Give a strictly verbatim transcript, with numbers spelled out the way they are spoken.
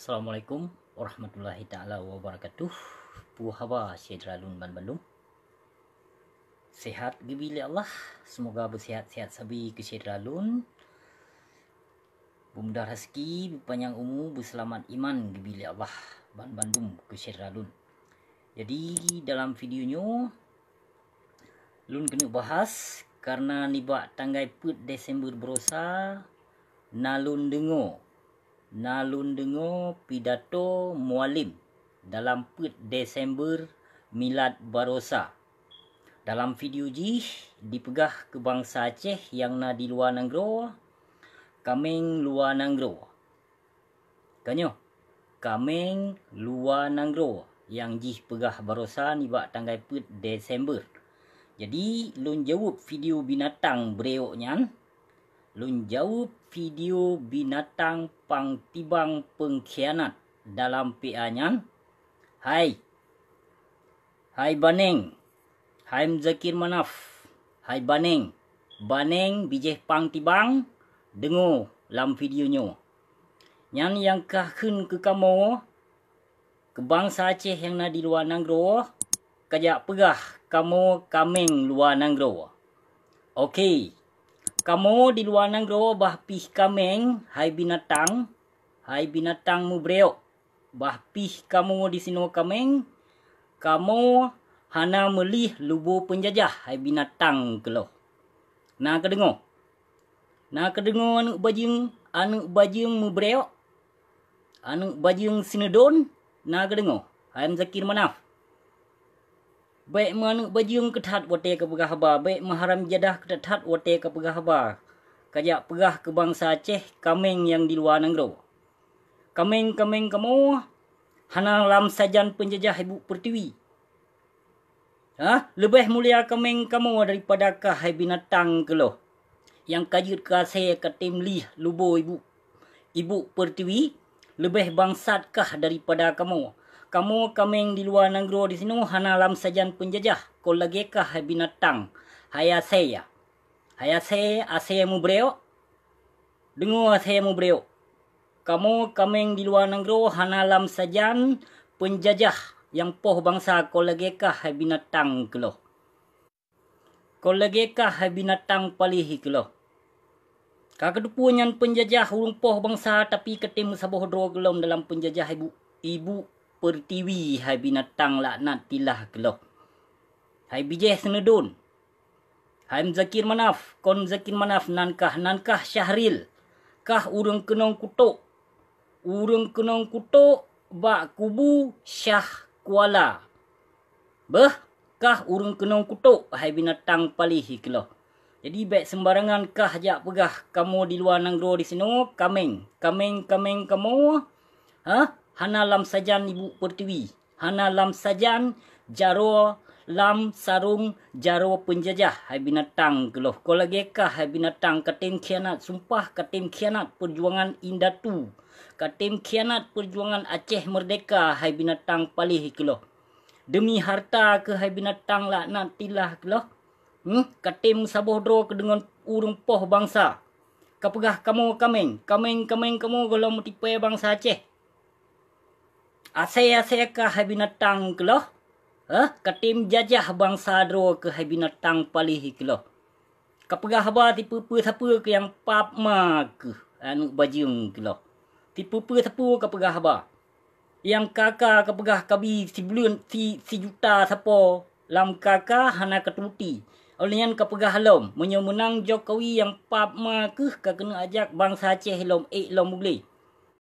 Assalamualaikum warahmatullahi taala wabarakatuh. Peue haba syedara lôn banbandum? Sehat geubi lé Allah. Semoga beusehat-sehat sabe keu syedara lôn. Beumudah raseuki, beupanyang umu, beuseulamat iman geubi lé Allah banbandum keu syedara lôn. Jadi dalam video nyoe lôn keuneuk bahas karena nibak tanggai peuet Desember barosa na lôn deungoe Na lôn deungoe pidato Mualem dalam peuet Desember milad barosa. Dalam video jih dipeugah keu bansa Aceh nyang na di luwa nanggroe, kaméng luwa nanggroe. Ka nyoe, kaméng luwa nanggroe nyang jih peugah barosa nibak tanggai peuet Desember. Jadi lôn jaweueb video binatang breuok nyan, Lôn jaweueb video binatang pang tibang peungkhianat dalam P A nyan, hai, hai Baneng, hai Muzakir Manaf, hai Baneng, Baneng bijéh pang tibang, deungoe lam video nyoe. Nyan nyang ka kheun keu kamoe, keu bansa Aceh nyang na di luwa nanggroe, kajak peugah kamoe kaméng luwa nanggroe. Oke, kamoe di luwa nanggroe bah pih kaméng, hai binatang, hai binatang mubreuok, bah pih kamoe disinoe kaméng, kamoe hana meulih lubo peunjajah, hai binatang keulôh. Na kadeungoe? Na kadeungoe aneuëk bajeueng, aneuëk bajeueng mubreuok? Aneuëk bajeueng sineudon, na kadeungoe, hai Muzakir Manaf? Bék meuaneuëk bajeueng keuthat watée kapeugah haba, bék meuharam jadah keuthat watée kapeugah haba. Kajak peugah keu bansa Aceh kaméng nyang di luwa nanggroe. Kaméng-kaméng kamoe hana lam sajan peunjajah ibu peurtiwi. Hah? Leubeh mulia kaméng kamoe daripada kah hai binatang keulôh, nyang ka jeuet keu asée ka tem lih lubo ibu, ibu peurtiwi, leubeh bangsat kah daripada kamoe. Kamoe kaméng di luwa nanggroe disinoe hana lam sajan peunjajah, kon lagée kah hai binatang, hai asée, hai asée, asée mubreuok. Deungoe asée mubreuok. Kamoe kaméng di luwa nanggroe hana lam sajan peunjajah nyang poh bansa kon lagée kah hai binatang keulôh. Kon lagée kah hai binatang paléh keulôh. Ka kateupeue nyan peunjajah ureuëng poh bansa, tapi ka tem meusaboh droe gohlom dalam peunjajah ibu, ibu peurtiwi hai binatang laknat tilah keulôh. Hai bijéh sineudon. Hai Muzakir Manaf, kon Muzakir Manaf nan kah, nan kah Syahril. Kah ureuëng keunong kutok. Ureuëng keunong kutok bak kubu Syah Kuala. Beuh, kah ureuëng keunong kutok, hai binatang paléh keulôh. Jadi bék seumbarangan kah jak peugah kamoe di luwa nanggroe disinoe kaméng, kaméng-kaméng kamoe, hah, hana lam sajan ibu peurtiwi. Hana lam sajan jaroe lam sarong jaroe peunjajah, hai binatang keulôh. Kon lagée kah hai binatang ka tem khianat sumpah, ka tem khianat peujuangan indatu, ka tem khianat peujuangan Aceh meurdeka, hai binatang paléh keulôh. Deumi hareuta keuh hai binatang laknat tilah keulôh. Hmm, ka tem saboh droe keuh deungon ureuëng poh bansa. Ka peugah kamoe kaméng, kaméng-kaméng kamoe gohlom meutipée bansa Aceh. Asée-asée kah hai binatang keulôh, heh, ka tem jajah bansa droe keuh hai binatang paléh keulôh. Ka peugah haba sipeue-peue sapeue keuh nyang pap ma keuh aneuëk bajeueng keulôh. Sipeue-peue sapeue ka peugah haba. Nyang ka-ka ka peugah kabi sibuleuen si, sijuta sapo lam ka-ka hana ka tuti. Óh lheueh nyan ka peugah lom, meunyoe meunang Jokowi nyang pap ma keuh ka keuneuk ajak bansa Aceh lom ék lom u glé.